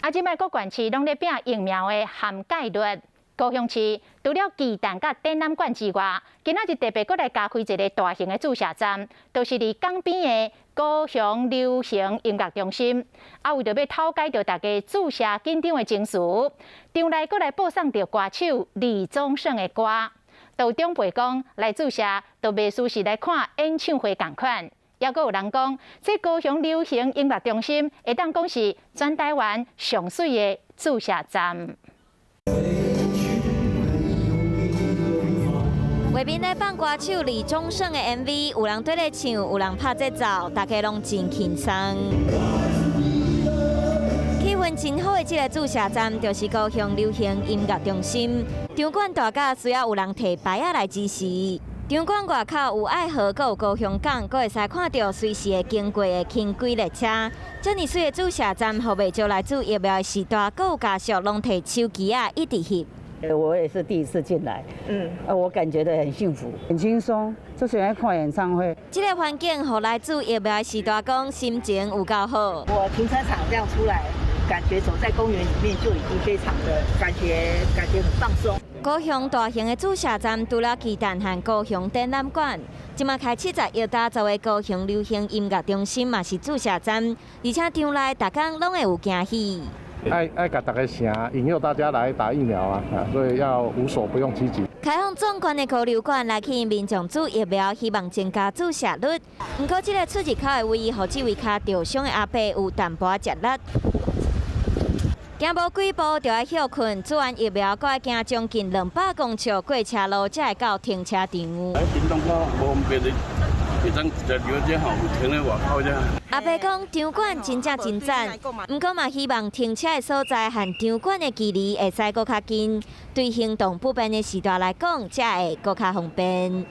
啊，這擺各縣市攏咧拼疫苗的涵蓋率。高雄市除了巨蛋佮展覽館之外，今仔日特別閣來加開一个大型的注射站，就是佇港邊的高雄流行音樂中心。啊，為著欲透解著大家注射緊張的情緒，場內閣來播送著歌手李宗盛的歌。都有長輩講來注射，都袂輸是來看演唱會仝款。猶閣有人講，這高雄流行音樂中心會當講是全台灣上媠的注射站。畫面咧放歌手李宗盛的 MV，有人綴咧唱，有人拍節奏，大家攏真輕鬆。氣氛真好的這个注射站，就是高雄流行音樂中心。場館大甲需要有人提牌仔來指示。場館外口有愛河，閣有高雄港，閣會使看著隨時會經過的輕軌列車。遮爾媠的注射站，予袂少來注疫苗的序大，閣有家屬攏提手機仔一直翕。我也是第一次進來，我感覺得很幸福，很輕鬆，就喜歡看演唱會。這个環境，予來注疫苗的序大講心情有夠好。我停車場這樣出來，感覺走在公園裡面就已經非常的感覺，感覺很放鬆。高雄大型的注射站，除了巨蛋和高雄展覽館，這馬開70億打造的高雄流行音樂中心嘛是注射站，而且場內逐工攏會有驚喜。愛愛共大家聲，引誘大家來打疫苗啊，所以要無所不用其極。開放壯觀的高流館來吸引民眾注疫苗，希望增加注射率。毋過，這个出入口的位，予這位跤著傷的阿伯有淡薄仔吃力。行無幾步就愛歇睏，注完疫苗，閣愛行將近200公尺過車路，才會到停車場。喺電動車無方便的，會當直接這吼，有停咧外口遮。阿伯講，場館真正真讚，毋過嘛希望停車的所在和場館的距離會使閣較近，對行動不便的序大來講，才會閣較方便。